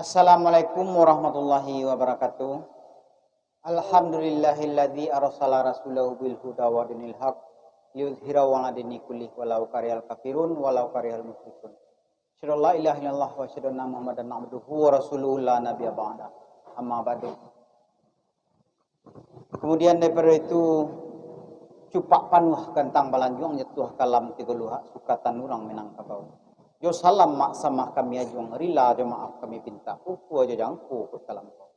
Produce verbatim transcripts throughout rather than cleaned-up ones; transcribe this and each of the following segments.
Assalamualaikum warahmatullahi wabarakatuh. Alhamdulillahilladzi arsala rasulahu bil huda wa dinil haq liyudhhirahu 'ala dini kullih walau karihal kafirun walau karihal musyrikun. Asyhadu an la ilaha illallah wa asyhadu anna Muhammadan abduhu wa rasuluhu la nabiyya ba'dah. Amma ba'du. Kemudian daripada itu, cupak panuah gantang balanjuang, jatuah kalam tigo luhak, sukatan urang Minangkabau. Jo salam mak samah kami ajuang, rila jo maaf kami pintak, ukua jo jangko kok talampau.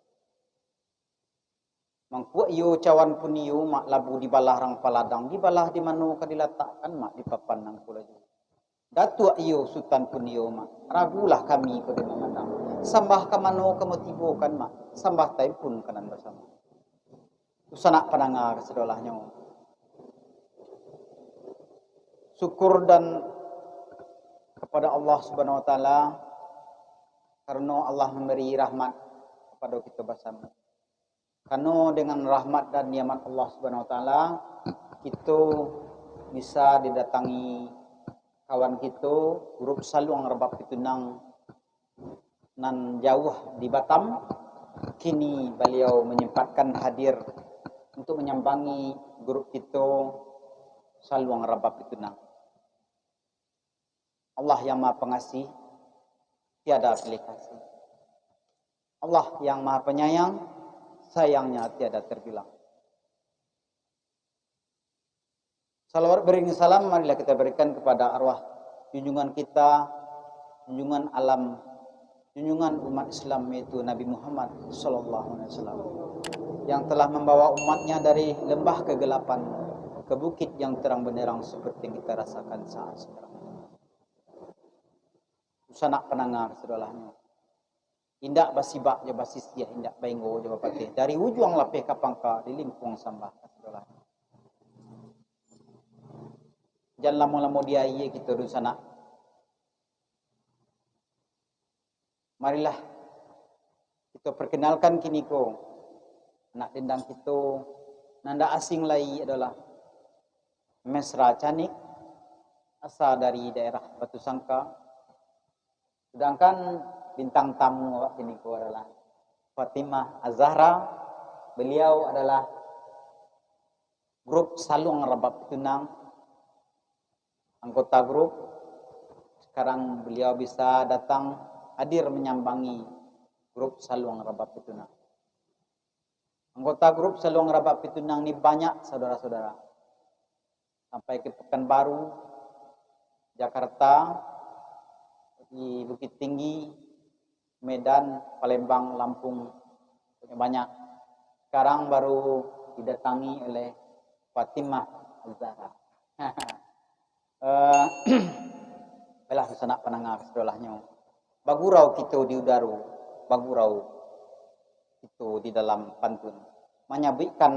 Mangkuak iyo cawan pun iyo, mak labu dibalah rang paladang, dibalah di mano ka dilatakkan, mak di papan nangko laju. Datuak iyo, sutan pun iyo, mak. Ragulah kami ko di mamandang. Sambah ka mano ka mutibokan, mak. Sambah taimpun ka nan basamo. Dunsanak pandanga kasadolahnyo. Syukur dan kepada Allah Subhanahu wa Taala, karena Allah memberi rahmat kepada kita basamo. Karena dengan rahmat dan nikmat Allah Subhanahu wa Taala, kita bisa didatangi kawan kita, grup Saluang Rabab Pitunang nan jauah di Batam. Kini beliau menyempatkan hadir untuk menyambangi grup kita Saluang Rabab Pitunang. Allah yang Maha Pengasih, tiada pilih kasih. Allah yang Maha Penyayang, sayangnya tiada terbilang. Salawat beriring salam marilah kita berikan kepada arwah junjungan kita, junjungan alam, junjungan umat Islam, yaitu Nabi Muhammad sallallahu alaihi wasallam, yang telah membawa umatnya dari lembah kegelapan ke bukit yang terang benderang seperti yang kita rasakan saat sekarang ini. Dunsanak pandanga kasadolahnyo. Indak basibak jo basisiah, indak bainggo jo bapateh. Dari ujuang lapeh ka pangka, di limpuang sambah kasadolahnyo. Jan lamo-lamo di aia kito, dunsanak. Marilah kito perkenalkan kiniko anak dendang kito, nan ndak asing lai adalah Mesra Canik, asa dari daerah Batusangka. Sedangkan bintang tamu awak kiniko adalah Fatimah Az-Zahra. Beliau adalah grup Saluang Rabab Pitunang, anggota grup. Sekarang beliau bisa datang hadir menyambangi grup Saluang Rabab Pitunang. Anggota grup Saluang Rabab Pitunang ni banyak, saudara-saudara. Sampai ke Pekanbaru, Jakarta, di Bukittinggi, Medan, Palembang, Lampung, banyak. Sekarang baru didatangi oleh Fatimah Az-Zahra. Eh, baiklah, sanak pandanga kasadolahnyo. Bagurau kito di udaro, bagurau kito di dalam pantun. Manyabuikkan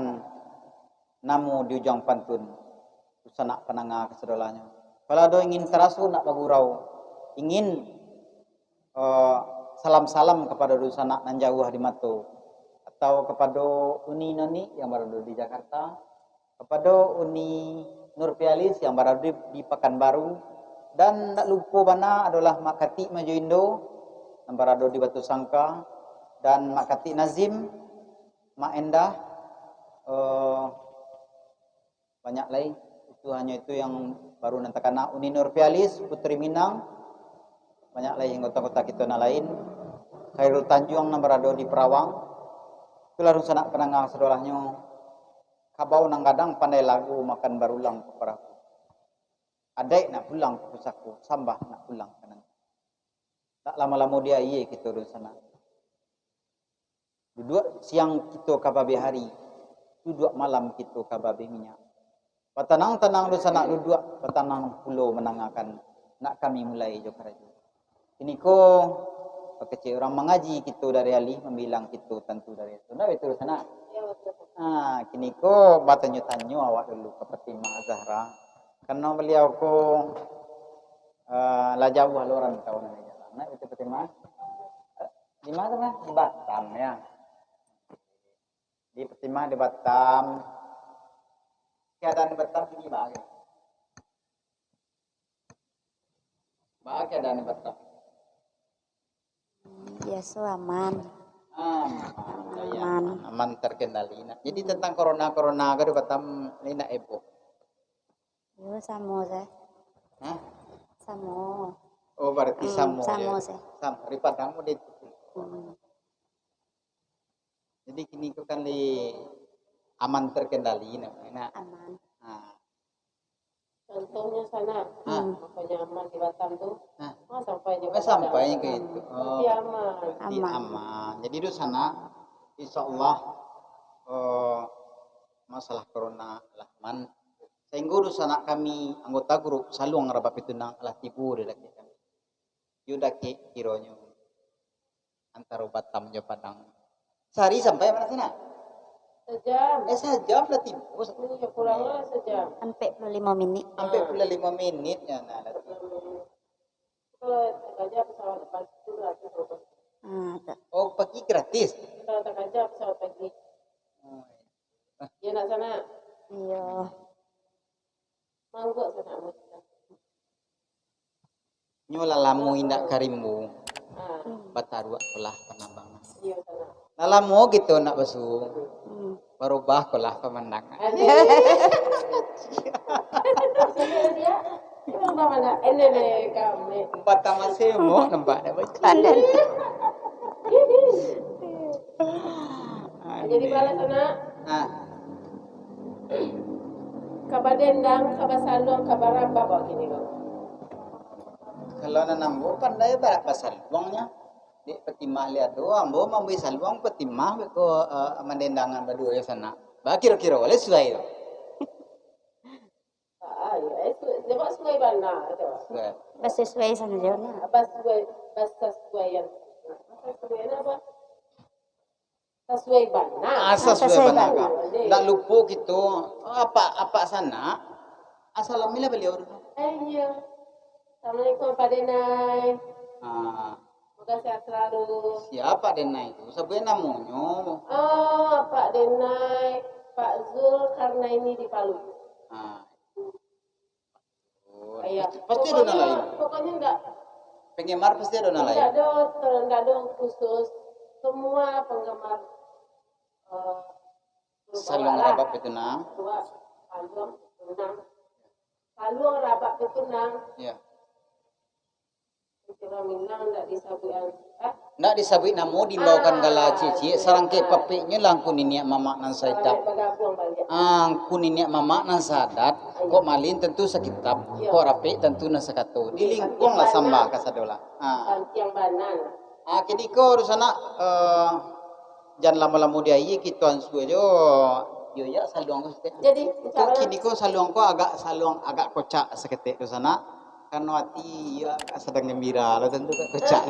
namo di ujuang pantun, sanak pandanga kasadolahnyo. Kalau ado ingin taraso nak bagurau, ingin eh, salam-salam kapado dunsanak nan jauah di mato, atau kapado Uni Noni yang barado di Jakarta, kapado Uni Nurpialis yang barado di, di Pakanbaru, dan ndak lupo bana adolah Mak Katik Majo Indo yang barado di Batusangka, dan Mak Katik Nazim, Mak Endah, eh, banyak lai. Itu hanyo itu yang baru nan takana. Uni Nurpialis, Putri Minang, banyak lai anggota-anggota kito nan lain. Khairul Tanjuang nan barado di Perawang. Itulah dunsanak pandanga sadolahnyo. Kabau nan gadang pandai lagu makan barulang ka parahu. Adaik nak pulang ka pusako, sambah nak pulang ka nan. Tak lamo-lamo di aia kito dunsanak. Duduak siang kito ka babeh ari, duduak malam kito ka babeh minyak. Batanang-tanang dunsanak duduak, batanang pulo mandangakan, nak kami mulai jo karajo. Kiniko, bakecek urang mangaji kito dari alih, mambilang kito tantu dari itu. Ndak betul, sanak? Ya, betul. Ha, kiniko batanyo-tanyo awak dulu ka Fatimah Zahra. Karano baliau ko, eh, lah jauah lo rantau nan di jalan. Ndak betul, Fatimah? Di mana, Bang? Di Batam, ya. Di Fatimah di Batam. Keadaan di Batam kini baa? Baa keadaan di Batam? Ya, Biaso aman. Ah, aman. Aman. Aman terkendali. Nah, jadi tentang corona-corona ko di Batam ni nak heboh. Yo, samo se. Hah? Samo. Oh, berarti Hmm, samo samo ya. se. Sam, di Padang udah itu. Hmm. Jadi kini ko kan di aman terkendali namanya. Nah. Aman. Ah. Contohnya sana, Ah. makanya aman di Batam tu. Ah. Ah, sampai je Oh, sampai ke itu. Oh. Berarti aman. Berarti Aman. aman. Jadi di sana, insya Allah, eh, masalah corona lah aman. Sehingga di sana kami anggota grup Saluang Rabak Pitunang lah tibo di dakek kami. Yo dakek kironyo antaro Batam jo Padang. Sehari sampai mana sana? Sejam. Eh, sejam lah tibo. Iya, kurang lah sejam. Ampek puluah limo minit. Ampek puluah limo minit ya, nah, lah tibo. Kalau tak kerja pesawat lepas tu lah tu. Ah, tak. Oh, pagi gratis? Kalau tak kerja pesawat pagi. Oh, iya. Ya, nak sana? Iya. Mangkok sanak muda. Nyo lah lamo indak ka rimbo. Ah. Bataruak pulo panambangan. Iyo, sanak. Lah lamo kito nak basu. Hmm. Barubah ko lah pamandangan. Aduh. Sudah dia. Emang mana? Ini nih kami. Batang masih mau nampak dah baju. Pandan. Jadi bala sanak. Ah. Ka badendang, ka basaluang, ka barabak awak kini ko. Kalau nan ambo pandai ba-, basaluangnyo. Dek patimah liak tu, ambo mambali saluang, patimah beko, eh, mandendangan baduo yo sanak. Ba kiro-kiro, lai suai tu. Ah, iyo, eh, su-, sebab suai bana tu. Suai. Basusuai sajo nah. Basuai, basasuaian. Basasuaian apa? Sasuai bana. Ah, sasuai Sasuai bana bana. ka. Ndak lupo kito. Apak, apak sanak. Assalamualaikum baliau dulu. Eh, iyo. Assalamualaikum, Pak Denai. Ah. Semoga sehat selalu. Siapa Denai tu? Sabuik namonyo. Oh, Pak Denai, Pak Zulkarnaini di Palu. Ah. Oh, Iya. pasti, pasti ado nan Pokoknya, lain. pokoknya enggak, Penggemar pasti ado nan lain. enggak ada, enggak ada khusus. Semua penggemar, eh, Saluang lah. Rabak Pitunang. Dua, Saluang Pitunang. Saluang Rabak Pitunang. Ya. Kiro Minang ndak disabuikan, ah? Ndak disabuik namo, diimbaukan Ah, gala ciek-ciek, iya. sarangkek papiknyo lah angku niniak mamak nan saidap. Sarangkek bagabuang baliak. Ah, angku niniak mamak nan saadat, Iya. kok malin tantu sakitab, Iya. kok rapek tantu nan sakato. Iya, Dilingkuang lah santiang samba banan. kasado lah. Ah. Santiang banan. Ah, kini ko Rusana, eh, jan lamo-lamo di aia, kito ansua jo, yo, ya, saluang ko saketek. Jadi, Ko, kini ko saluang ko agak, saluang agak kocak saketek Rusana. Karano ati iyo sadang gambira lo, tantu ka kocak.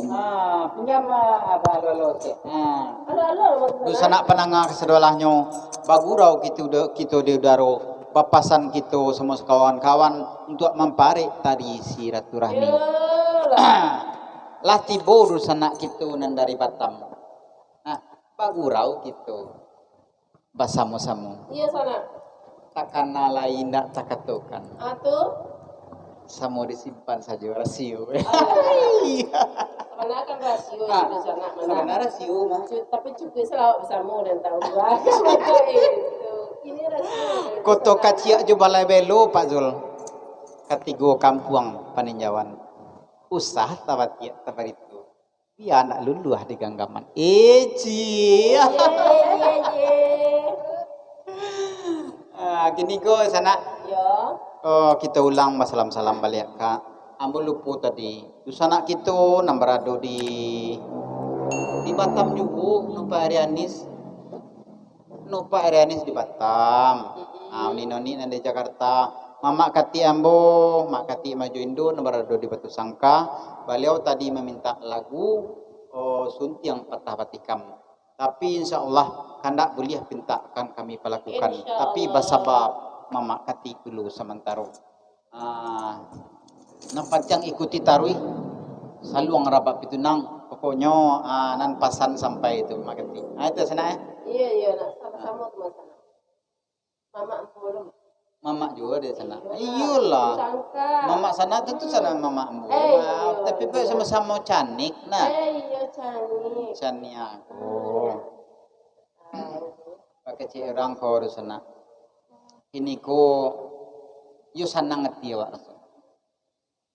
Ah, pinjam, ah, apa, alo-alo cek. Ah. Alo-alo, Mak. Dunsanak pandanga kasadolahnyo, bagurau kito de-, kito di udaro, bapasan kito samo sakawan-kawan untuak mamparek tali silaturahmi. Iyolah. Lah tibo dunsanak kito nan dari Batam. Nah, bagurau kito. Basamo-samo. Iyo, Sanak. Takana lai indak takatokan. Ah, tu? Samo disimpan sajo rasio. Ah. Iya. Sabananyo kan rasio. Ah, itu, Sanak, mana? Sabananyo rasio mah. Cu-, tapi cukuik salawat basamo dan tahu. Itu. Ini rasio. Koto Kaciak jo Balai Belo, Pak Zul. Katigo kampuang paninjauan. Usah tabatiak tabaritu. Bia ndak luluah di ganggaman. Eh, cie. Ye, ye, ye. Ah, kini ko, Sanak. Yo. Oh, kito ulang basalam-salam baliak ka. Ambo lupo tadi. Dunsanak kito nan barado di, di Batam juo, Nupak Rianis. Nupak Rianis di Batam. Mm-mm. Ah, noni-noni nan di Jakarta. Mamak katik ambo, mak katik Majo Indo nan barado di Batu Sangka. Baliau tadi mamintak lagu, oh, Suntiang Patah Batikam. Tapi insya Allah, kandak buliah pintak akan kami palakukan. Insya Allah. Tapi basaba mamak katik dulu samantaro. Ah, nan pancang ikuti taruih, Saluang Rabab Pitunang. Pokoknyo, ah, nan pasan sampai tu, Mak Keti. Ah, itu, Sanak, eh? Iya, iya, nak sama-sama tu, Mas Sanak. Mamak ambo tu. Mamak juo di Sanak. Iya, iyolah. Sangka. Mamak Sanak tu, tu Sanak mamak ambo. Eh, iya. Tapi baik sama-sama canik, nah. Eh, iya, canik. Canik aku. Ah, iya. Pakai cik urang ko di Sanak. Kini ko, yo sanang ati awak raso.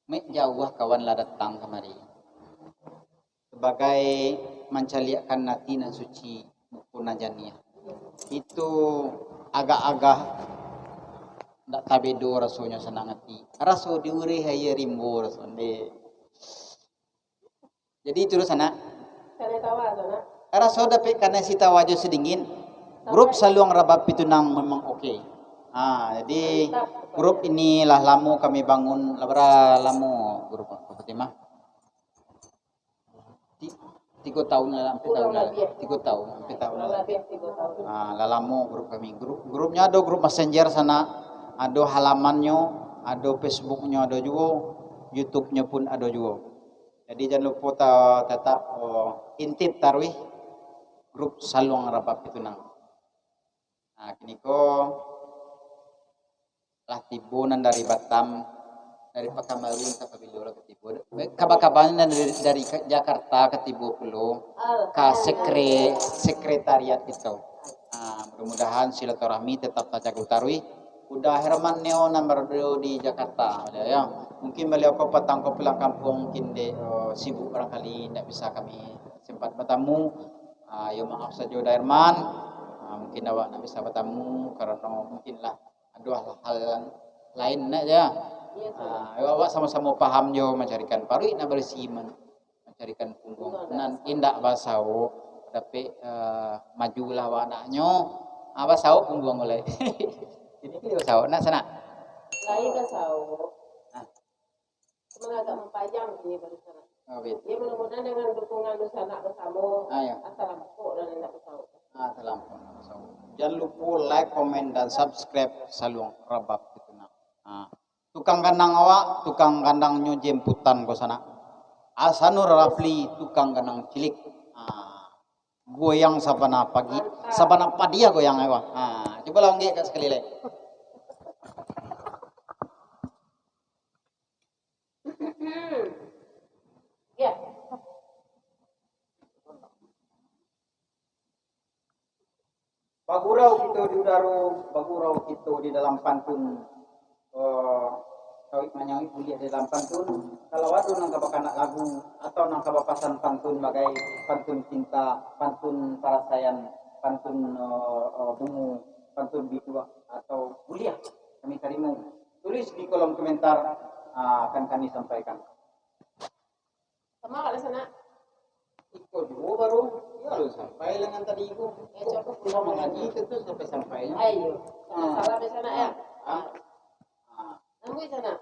Mek jauah kawan lah datang kamari. Sabagai mancaliakkan ati nan suci, muko nan janiah. Itu agak-agak ndak tabedo rasonyo sanang ati. Raso diureh aia rimbo raso ndeh. Jadi itu dulu, Sanak. Kanai tawa, Sanak. Raso dapek kanai si tawa jo si dingin. Grup Saluang Rabab Pitunang memang oke. Ah, jadi grup ini lah lamo kami bangun, lah bara lamo grup Fatimah? Ti-, tigo tahun lah, ampia tahun lah. Tigo tahun, ampia tahun lah. Ah, lah lamo grup kami. Grup, grupnyo ado grup Messenger, Sanak, ado halamannyo, ado Facebooknyo, ado juo, YouTube-nyo pun ado juo. Jadi, jan lupo ta-, tatap, oh, intip taruih grup Saluang Rabab Pitunang. Nah, kini ko lah tibo nan dari Batam, dari Pakanbaru, antah pabilo lah ka tibo. Kaba-kaba nan dari, dari Jakarta ka tibo pulo ka sekre-, sekretariat kito. Ah, mudah-mudahan silaturahmi tetap tajago taruih. Uda Herman nio nan barado di Jakarta, yo. Mungkin baliau ko patang ko pulang kampuang, mungkin dek, eh, sibuk barangkali, indak bisa kami sempat batamu. Ah, yo maaf sajo Uda Herman. Ah, mungkin awak indak bisa batamu karano mungkin lah ado hal-hal lain nak ja. Iyo, tu. Ah, yo awak samo-samo paham jo mancarikan paruik nak barisi man-, mancarikan pungguang. Pungguang nan indak basawo, dapek, eh, majulah awak anaknyo, ah, basawo pungguang ulai. Kini ko basawo, nak Sanak? Lai basawo. Ah. Cuma agak mampayang kini baru Sanak. Oh, betul. Ya, mudah-mudahan dengan dukungan dunsanak basamo, ah, ya, asa lampok lah nan indak basawo. Ah, asa lampok lah basawo. Jan lupo like, komen, dan subscribe Saluang Rabab Pitunang. Ah. Tukang kandang awak, tukang kandangnyo jemputan ko Sanak. Hasanul Rafli, tukang kandang cilik. Ah, goyang sabana pagi, sabana padi ah goyang awak. Ah, cubolah onggek ka sakali lai. Bagurau kito di udaro, bagurau kito di dalam pantun. Eh, sauik manyauik buliah di dalam pantun. Kalau ado nan ka bakanak lagu, atau nan ka bapasan pantun bagai pantun cinta, pantun parasaian, pantun, eh, eh, bungo, pantun biduak, atau buliah kami tarimo. Tulis di kolom komentar, ah, akan kami sampaikan. Sama kalau sana. Iko juo baru, yo, alun sampai lah nan tadi ko. Eh, cubo pulang. Mangaji tu, tu sampai-sampai nyo. Ayo. Ah. Salam di sana, ya. Ah. Ah. Nunggu di sana.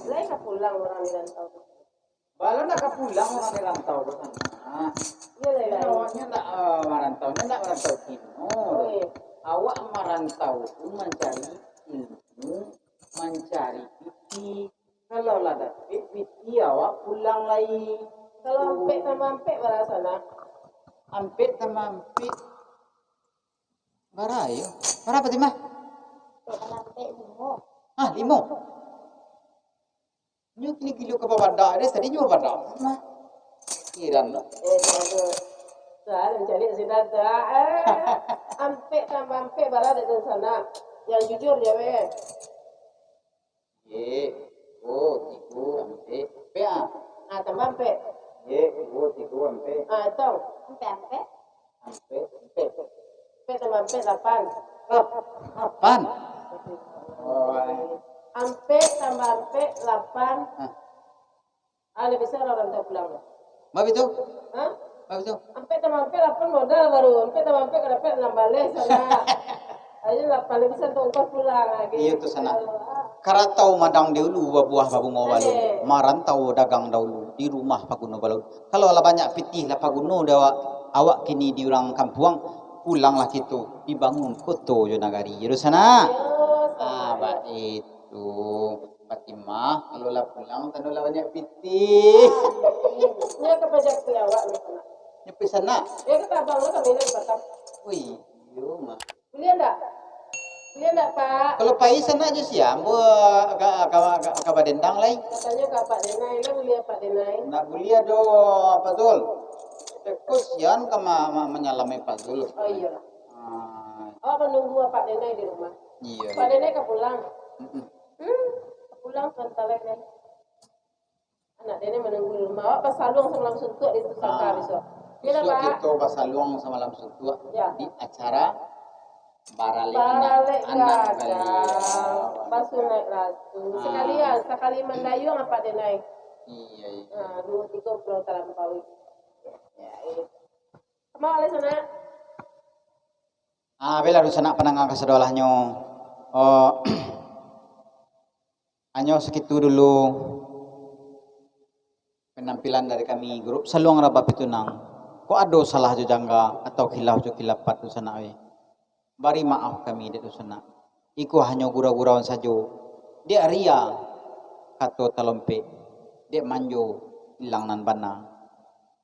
Lai ka pulang urang di rantau tu? Baa lah ndak ka pulang urang di rantau tu, Sanak. Iyo, lai, lai. Awaknyo ndak, eh, marantau, nyo ndak marantau kino. Oh, iyo. Awak marantau tu mancari ilmu, mancari pitih. Kalau lah dapek pitih, awak pulang lai. Kalau ampek tambah ampek, bara, Sanak? Ampek tambah ampek. Bara yo? Bara, Fatimah? Ampek tambah ampek, limo. Ah, limo. Nyo kini gilo ka babadak deh, tadi nyo babadak. Mah. Kiran lah. Eh, tu, tu. Dah, mencari sudah dah. Eh, ampek tambah ampek, bara dek Sanak? Yang jujur jawab, eh. Ye, duo, tigo, ampek. Ampek, ah. Ah, tambah ampek. Ye, duo, tigo, ampek. Ah, itu. Ampek, ampek. Ampek, ampek. Ampek tambah ampek, lapan. Lap-, lapan. Ampek tambah ampek, lapan. Hah? Ah, lah bisa urang rantau pulang lah. Babi tu? Hah? Babi tu? Ampek tambah ampek, lapan modal baru. Ampek tambah ampek, ka dapek anam baleh sanak. Ayo lapan, lah bisa untuak ongkos pulang lagi. Iyo tu sanak. Karatau madang dahulu, babuah babungo balun. Marantau dagang dahulu, di rumah paguno balun. Kalau lah banyak pitih lah paguno dek awak, awak kini di urang kampuang, pulanglah kito, dibangun koto jo nagari. Iyo tu sanak. Iyo, Ah, sanak. Baitu. Fatimah, kalau lah pulang, tando lah banyak pitih. Nyo ka pajak awak ni sanak. Nyapi sanak. Yo ka tabang lah kami nak patah. Wih, iyo mah. Buliah ndak? Buliah ndak, Pak? Kalau pai sanak jo sia, ambo ka, ka, ka, ka badendang lai. Katonyo ka Pak Denai lah, buliah Pak Denai. Ndak buliah doh, Pak Zul. Kasian ka ma, ma, manyalamai Pak Zul. Oh iyolah. Ah, Awak manunggu Pak Denai di rumah. iyo. Pak Denai ka pulang. Mm-mm. Hmm, ka pulang sabanta lai deh. Anak Denai manunggu di rumah. Awak basaluang samalam suntuak di Pusaka Ah, bisuak. Iyolah, bisuak Pak. Kito basaluang samalam suntuak Ya. di acara baralek Baralek anak, anak gadang, baliau. Basunaik Ratu. Ah. Sakalian, sakali mandayuang Pak Denai. Iya, iya. Nah, duo tigo pulau talampaui. Ya, iya. Sama oleh sana. Ah, baiklah, dunsanak pandanga kasadolahnyo. Oh, hanyo sakitu dulu penampilan dari kami grup Saluang Raba Pitunang. Kok ado salah jo jangga atau khilaf jo khilapat, dunsanak, eh, bari maaf kami dek dunsanak. Iko hanyo gurau-gurauan sajo. Dek ria kato talompek, dek manjo ilang nan bana.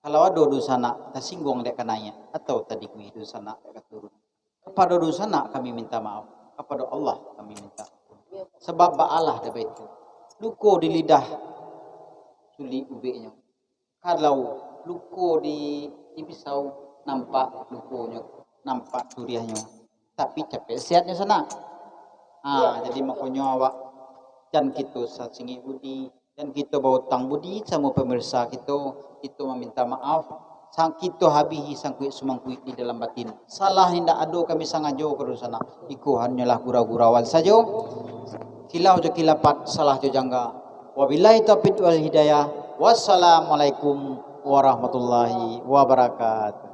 Kalau ado dunsanak tasingguang dek ka naiak atau tadiguih dunsanak dek ka turun, kapado dunsanak kami minta maaf, kapado Allah kami minta. Sabab baalah dek baitu, luko di lidah sulik ubeknyo. Kalau luko di, di pisau, nampak lukonyo, nampak turiahnyo, tapi capek sehatnyo sanak. Ha, jadi makonyo awak jan kito sasingik budi, jan kito bautang budi samo pamirsa kito, kito maminta maaf, sang-, kito habihi sangkuik sumangkuik di dalam batin. Salah indak ado kami sangajo ka dunsanak. Iko hanyolah gurau-gurauan sajo. Khilaf jo khilapat, salah jo jangga. Wabillahi taufiq wal hidayah. Wassalamualaikum warahmatullahi wabarakatuh.